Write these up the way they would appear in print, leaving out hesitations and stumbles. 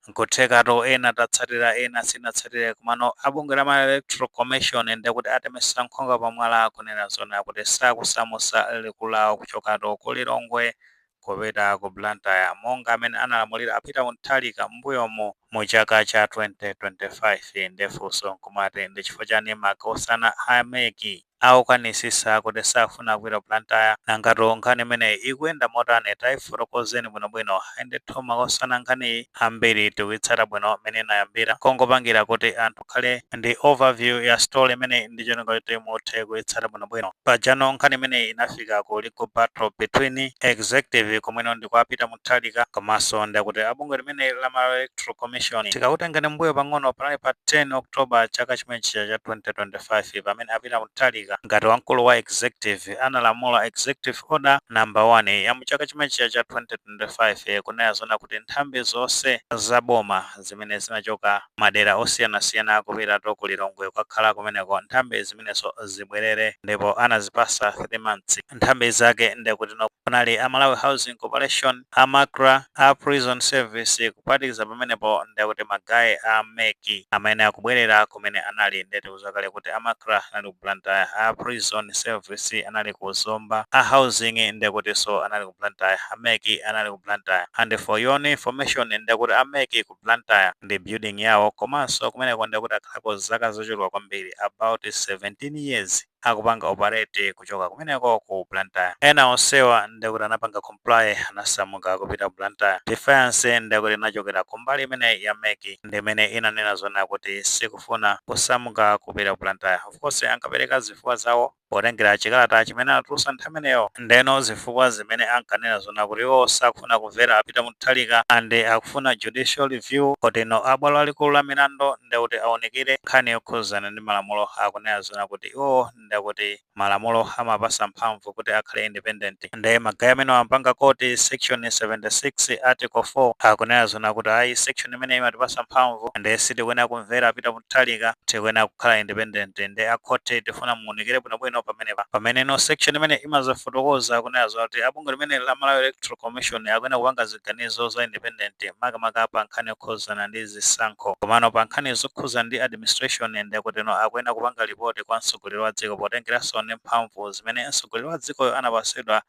Nkuthekatu ena tatsatira, ena sinatsatire, komano abungwe la ma Electoral Commission ndekuti atemesa nkhwangwa pamwala kunena zona kuti sakusamusa likulu lawo kuchokatu ku Lilongwe kupita ku Blantyre, monga amene analamulira a Peter Mutharika m'mbuyomo mu chaka cha 2025. Ndefunso nkumati, ndi chifukwa chani makosana a MEC akukanisisa kuti safuna kupita ku Blantyre? Nangatu nkhani imeneyi ikuyenda motani? Tayifotokozeni bwinobwino. Ndithu makosana, nkhaniyi ambiri tikuyitsata bwino mmene inayambira, kongopangira kuti anthu akhale ndi overview ya story imeneyi ndi cholinga kuti muthe kuyitsata bwinobwino. Pajano nkhani imeneyi inafika ku legal battle between executive, komweno ndi kwa Peter Mutharika, komanso ndakuti abungwe limene la ma Electoral Commission. Tikakutengani mbuyo pang'ono, panali pa 10 October chaka chimenechi cha 2025 pamene a Peter Mutharika ngati wamkulu wa executive analamula executive order number 1 ya muchaka chimenechi cha 2025, kunena zona kuti nthambi zonse za boma zimene zinachoka madera osiyanasiyana kupita ku Lilongwe kukakhala kumeneko, nthambi zimenezo zibwerere, ndipo anazipasa 3 months. Nthambi zake ndekuti no kunali a Malawi Housing Corporation, a MACRA, a Prison Service, kuphatikiza pamenepo ndekuti ma guys a MEC amene akubwerera kumene anali. Ndeti kuzakale kuti a MACRA anali ku Blantyre, a Prison Service anali ku Zomba, a Housing ndekutinso anali ku Blantyre, a MEC anali ku Blantyre. And for your information, ndekuti a MEC ku Blantyre ndi building yawo, komanso kumeneko ndekuti akhalako zaka zochuluka kwambiri, about 17 years akupanga operate kuchoka kumeneko ku Blantyre. Ena onsewa ndekuti anapanga comply, anasamuka kupita ku Blantyre. Defiance ndekuti inachokera kumbali imene ya MEC, ndimene inanena zona kuti sikufuna kusamuka kupita ku Blantyre. Of course ankapereka zifukwa zawo potengera chikalata chimene anatulutsa nthawi imeneyo. Ndeno zifukwa zimene ankanena zona kuti iwo sakufuna kumvera a Peter Mutharika and akufuna judicial review, kotino abwalo lalikulu la milandu ndekuti aonekere nkhani yokhuzana ndi malamulo. Akunena zona kuti iwo ndekuti malamulo amapasa mphamvu kuti akhale independent. Ndiye ma guys amene ampanga quote section 76 article 4, akunena zona kuti ayi, section imene imatipasa mphamvu, ndiye sitikuyenera kumvera Peter Mutharika, tikuyenera kukhala independent. Ndi akhoti tifuna muunikire bwinobwino pamenepa, pamene no section imene imazafotokoza kunena zona kuti abungwe limene la Malawi Electoral Commission akuyenera kupanga ziganizo za independent, makamaka pa nkhani yokhuzana ndi zisankho. Komano pa nkhani zokhuzana ndi administration, ndekuti no akuyenera kupanga ripoti kwa mtsogoleri wa dziko, potengeranso ndi mphamvu zimene mtsogoleri wa dzikoyo anapasidwa,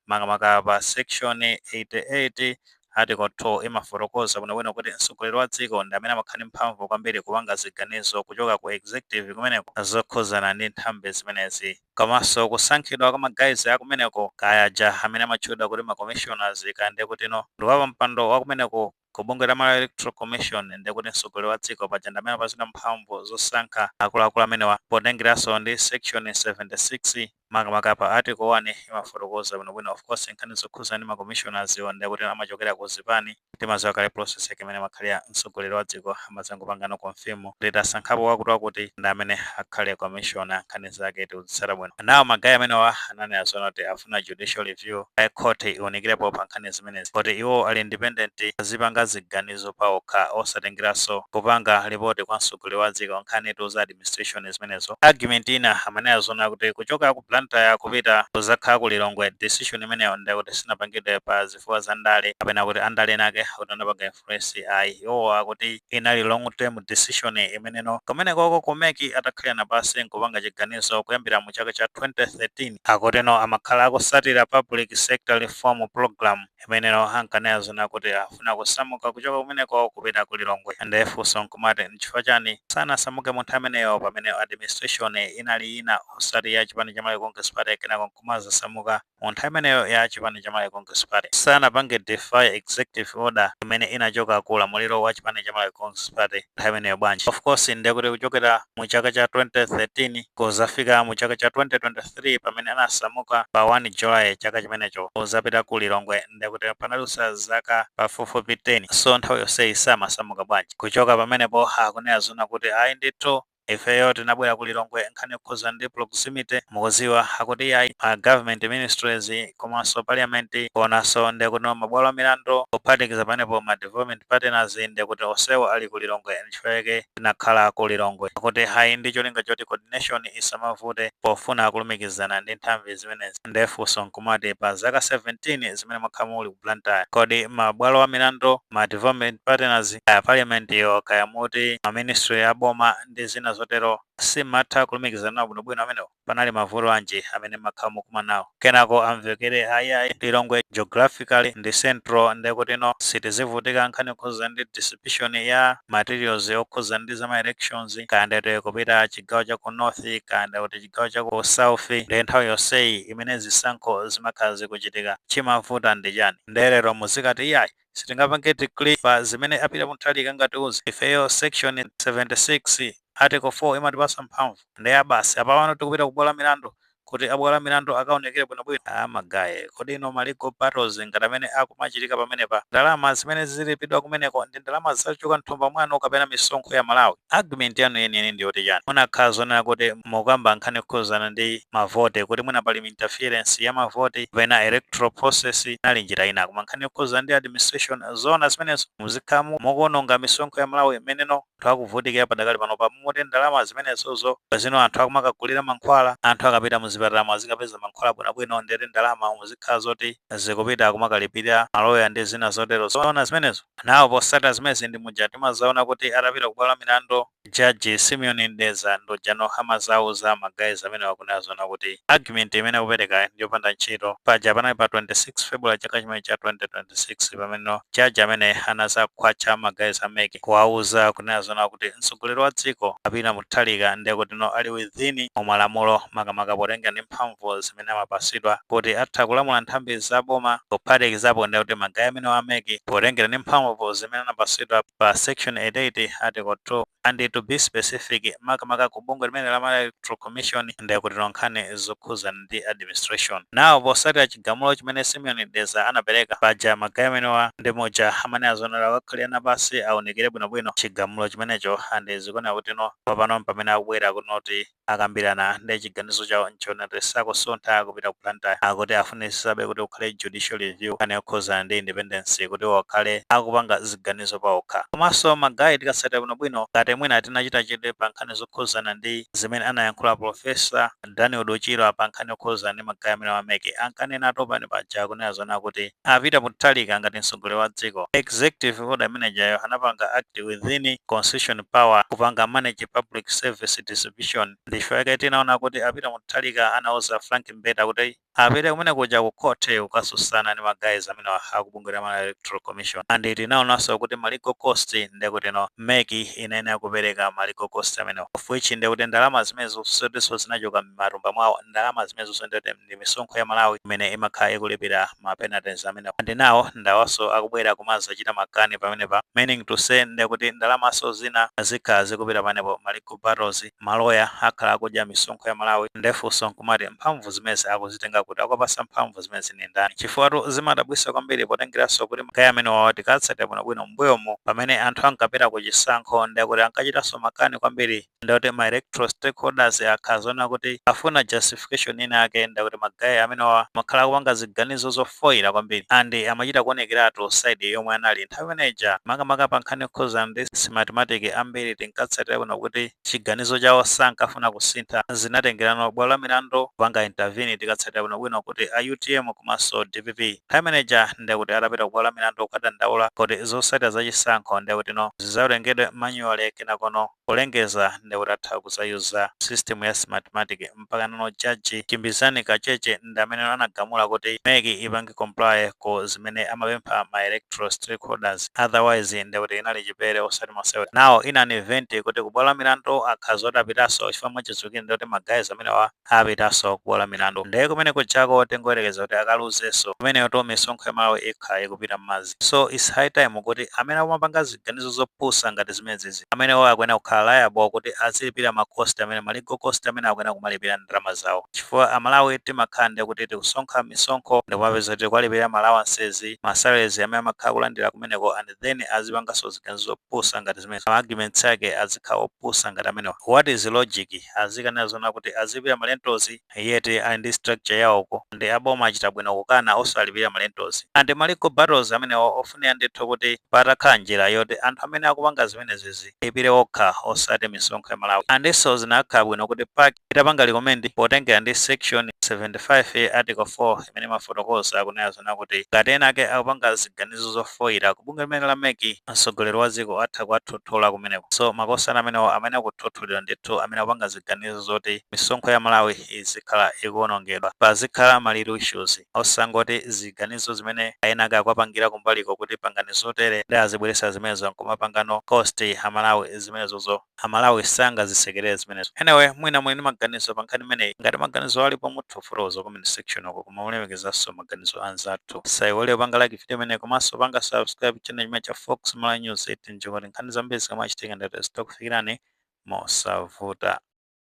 makamaka pa section 88 article 2. Imafotokoza bwinobwino kuti mtsogoleri wa dziko ndi amene amakhala ndi mphamvu kwambiri kupanga ziganizo kuchoka ku executive kumeneko zokhuzana ndi nthambi zimenezi, komanso kusankhidwa kwa ma guys akumeneko, kayaja amene amatchedwa kuti ma commissioners, kaya ndekuti no ndi wapampando wakumeneko ku bungwe la Malawi Electoral Commission, ndekuti mtsogoleri wa dziko paja ndi amene apasidwa mphamvu zosankha akuluakulu amenewa, potengeranso ndi section 76, makamaka pa article 1, imafotokoza bwinobwino. Of course nkhani zokhuzana ndi ma commissioners iwo ndekuti amachokera ku zipani. Timaziwa kale process yake imene amakhalira, mtsogoleri wa dziko amazangopanga no confirm kuti tasankhapo wakuti wakuti ndi amene akhale commissioner. Nkhani zake tikuzitsata bwino. Nawo ma guys amenewa ananena zona kuti afuna judicial review, court iwunikirepo pa nkhani zimenezi, kuti iwo ali independent, azipanga ziganizo paokha, osatengeranso kupanga ripoti kwa mtsogoleri wa dziko, nkhani za administration zimenezo. Argument ina amanena zona kuti kuchoka ku Blantyre kupita kuzakhala ku Lilongwe, decision imeneyo ndekuti sinapangidwe pa zifukwa za ndale, kapena kuti andale nake akuti anapanga influence, ayi. Iwo akuti inali long term decision imeneno kumenekoko ku MEC atakhalirana pasi nkupanga chiganizo kuyambira mu chaka cha 2013. Akuteno amakhala akusatira public sector reform program imeneno ankanena zona kuti afuna kusamuka kuchoka kumeneko kupita ku Lilongwe. Ndefunso nkumati, nchifukwa chani sanasamuke munthu ameneyo pamene administration inali ina, osati ya chipani cha Malawi Congress Party, kenako nkumazasamuka munthu ameneyo ya chipani cha Malawi Congress Party? Sanapange defy executive order imene inachoka ku ulamuliro wa chipani cha Malawi Congress Party nthawi imeneyo bwanji? Of course ndekuti kuchokera mu chaka cha 2013 kuzafika mu chaka cha 2023, pamene anasamuka pa 1 July chaka chimenecho kuzapita ku Lilongwe, ndekuti panalusa zaka pafupifupi 10. So nthawi yonseyi samasamuka bwanji? Kuchoka pamenepo akunena zona kuti ayi ndithu. Ifeyo tinabwera ku Lilongwe nkhani yokhuza ndi proximity. Mukuziwa, akuti ayi, ma government ministries komanso parliament, kuonanso ndekuti mabwalo a milandu, kuphatikiza panepo ma development partners, ndekuti onsewo ali ku Lilongwe, nchifukwa chake tinakhala ku Lilongwe. Akuti hayi, ndi cholinga choti coordination isamavute pofuna kulumikizana ndi nthambi zimenezi. Ndefunso nkumati, pa zaka 17 zimene mwakhala muli ku Blantyre, kodi mabwalo a milandu, ma development partners, kaya parliament yo, kaya muti ma ministry ya boma ndi zina zotero, simatha kulumikizana nawo bwinobwino amenewo? Panali mavuto anji amene makhala mukumana nawo? Kenako amvekere, ayi, Lilongwe geographically ndi central, ndekuti no sitizivutika nkhani yokhuza ndi distribution ya materials okhuza ndi zama elections, kaya ndete kupita chigawo cha ku north, kaya ndekuti chigawo cha ku south. Ndi nthawi yonseyi imene zisankho zimakhala zikuchitika, chimavuta ndi chani? Ndelero muzikati iyayi, sitingapange decree pa zimene a Peter Mutharika ngatiuze ifeyo. Section 76 article 4 imatipasa mphamvu. Ndi abasi apawano tikupita kubwalo la milandu kuti abwalo la milandu akaonekere bwinobwino. Amagaye, kodi ino ma legal battles ngati amene akumachitika pamenepa, ndalama zimene zilipidwa kumeneko ndi ndalama zachoka mthumba mwanu kapena misonkho ya Malawi? Argument yanu yeniyeni ndi yoti chani? Munakhala zonena kuti mukamba nkhani yokhuzana ndi mavote, kuti mwina pali interference ya mavoti kapena electoral process, nali njira ina. Koma nkhani yokhuzana ndi administration, zona zimenezo muzikhala mukuononga misonkho ya Malawi imeneno anthu akuvutikira padakali pano? Pamuti ndalama zimenezozo zino anthu akumakagulira mankhwala, anthu akapita muzipatala azikapeza mankhwala bwinobwino. Ndeti ndalama muzikhala zoti zikupita kumakalipira maloya ndi zina zotero, zoona zimenezo? Nawo posata zimenezi ndi muja timazaona kuti atapita kubwalo la milandu, Jaji Simeon Ndeza ndojano amazauza ma guys amene wakunena zona kuti argument imene akupereka ndiyopanda ntchito. Paja panali pa 26 February chaka chimene cha 2026 pamene jaji amene anazakhwacha ma guys a MEC, kuwauza kunena zona kuti mtsogoleri wa dziko a Peter Mutharika ndiye kuti no ali within mumalamulo, makamaka potenga ndi mphamvu zimene amapasidwa kuti atha kulamula nthambi za boma, kuphatikizapo ndiye kuti ma guys amene wa MEC, potengera ndi mphamvu zimene anapasidwa pa section 88 article 2, and to be specific, makamaka ku bungwe limene la Electoral Commission, ndiye kuti nkhani zokhuzana ndi administration. Nawo posatira chigamulo chimene Simeon Deza anapereka paja, ma guys amenewa ndi muja amene azonera kakhalirana pasi aonekere bwinobwino chigamulo chimenecho, and zikuoneka kuti no papano pamene akubwera kunoti akambirana ndi chiganizo chawo nchonati sakusuntha kupita ku Blantyre. Akuti afunisisabe kuti kukhale judicial review nkhani yokhuzana ndi independence, kuti wakhale akupanga ziganizo paokha. Komanso ma guys, tikasatira bwinobwino, ngati mwina tinachita chidwi pa nkhani zokhuzana ndi zimene anayankhula Professor Daniel Dochiro pa nkhani yokhuzana ndi ma guys amene wa MEC, ankanena pano paja kunena zona kuti a Peter Mutharika ngati mtsogoleri wa dziko, executive order manager anapanga act within constitution power kupanga manage public service distribution. Ndichifukwa chake tinaona kuti a Peter Mutharika anauza Frank Mbeta kuti apite kumene kuja ku court kukasusana ndi ma guys amene akubungwira ma Electoral Commission. And tinaonanso kuti ma legal cost, ndekuti no MEC inayenera kupereka ma legal cost amenewo, of which ndekuti ndalama zimenezo sotinso zinachoka m'matumba mwawo. Ndalama zimenezo ndekuti ndi misonkho ya Malawi imene imakhala ikulipira ma penalties amenewo. And nawo ndawanso akubwera kumazachita makani pamenepa, meaning to say ndekuti ndalamaso zina zikhala zikupita panepo, ma legal battles, maloya akhala akudya misonkho ya Malawi. Ndefunso nkumati, mphamvu zimene akuzitenga kuti? Akupasa mphamvu zimene zini ndani? Chifukwa zimadabwisa kwambiri, potengeranso kuti ma guys amene wawa, tikatsatira bwinobwino m'mbuyomu pamene anthu ankapita ku chisankho, ndekuti ankachitanso makani kwambiri, ndekuti ma electoral stakeholders akhala zoona kuti afuna justification ina yake, ndekuti ma guys amenewa makhala akupanga ziganizo zofoyira kwambiri and amachita kuonekeratu side yomwe anali nthawi imeneja, makamaka pa nkhani yokhuza ndi Smartmatic. Ambiri tinkatsatira bwino kuti chiganizo chawo sankafuna kusintha, zinatengerano bwalo la milandu kupanga intervene. Tikatsatira bwinobwino kuti a UTM komanso DPP nthawi imeneja, ndekuti atapita ku bwalo la milandu kukadandaula kuti zotsatira zachisankho ndekuti no zidzalengedwe manually, kenakono kulengeza, ndekuti atha kuzayuza system ya Smartmatic, mpaka nono jaji Chimbizani Kacheche ndi amene anagamula kuti MEC ipange comply ku zimene amapempha ma electoral stakeholders, otherwise ndekuti inali chipere osati masewera. Nawo in an event kuti ku bwalo la milandu akhaza oti apitanso, chifukwa mwachizukire ndikuti ma guys amenewa apitanso ku bwalo la milandu, ndiye kumene kuchako tingoyerekeza kuti akaluzenso, kumeneyo to misonkho ya Malawi ikhala ikupita m'madzi. So it's high time kuti amene amapanga ziganizo zopusa ngati zimenezi, amenewo akuyenera kukhala Akhala liable kuti azilipira ma cost amene, ma legal cost amene akuyenera kumalipira ndalama zawo, chifukwa Amalawi timakhala ndi kuti tikusonkha misonkho, ndikumapeza kuti tikwalipira ma allowances, ma salaries amene amakhala kulandira kumeneko, and then azipanganso ziganizo zopusa ngati zimene, ma arguments ake azikhala opusa ngati amenewa. What is logic? Azikanena zona kuti azilipira ma rentals, yet ali ndi structure yawoko. Ndi aboma achita bwino kukana osalipira ma rentals and ma legal battles amenewo. Ofunika ndithu kuti patakhala njira yoti anthu amene akupanga zimenezizi alipire okha, osati misonkho ya Malawi. Andinso zinakhala bwino kuti PAC itapanga recommend potengera ndi section 75 article 4 imene mafotokoza kunena zona kuti ngati ena ake akupanga ziganizo zofoyira ku bungwe limene la MEC, mtsogoleri wa dziko atha kuwathothola kumeneko. So makosana amenewo amene akuthothulira ndithu amene akupanga ziganizo zoti misonkho ya Malawi izikhala ikuwonongedwa, pazikhala ma real issues, osangoti ziganizo zimene ena ake akuwapangira kumbaliko kuti pangani zotere ndi azibweresa zimenezo nkumapangano cost Amalawi. Zimenezozo Amalawi sangazisekerere zimenezo. Anyway, mwina muli ndi maganizo pa nkhani imeneyi. Ngati maganizo alipo, mutha kufotokoza comment section uko, koma mulemekezanso maganizo anzathu. Saiwale kupanga like video imeneyi komanso panga subscribe channel chimene cha Fox Malawi News 18, kuti nkhani zambiri zikamachitika ndati zitakufikirani mosavuta.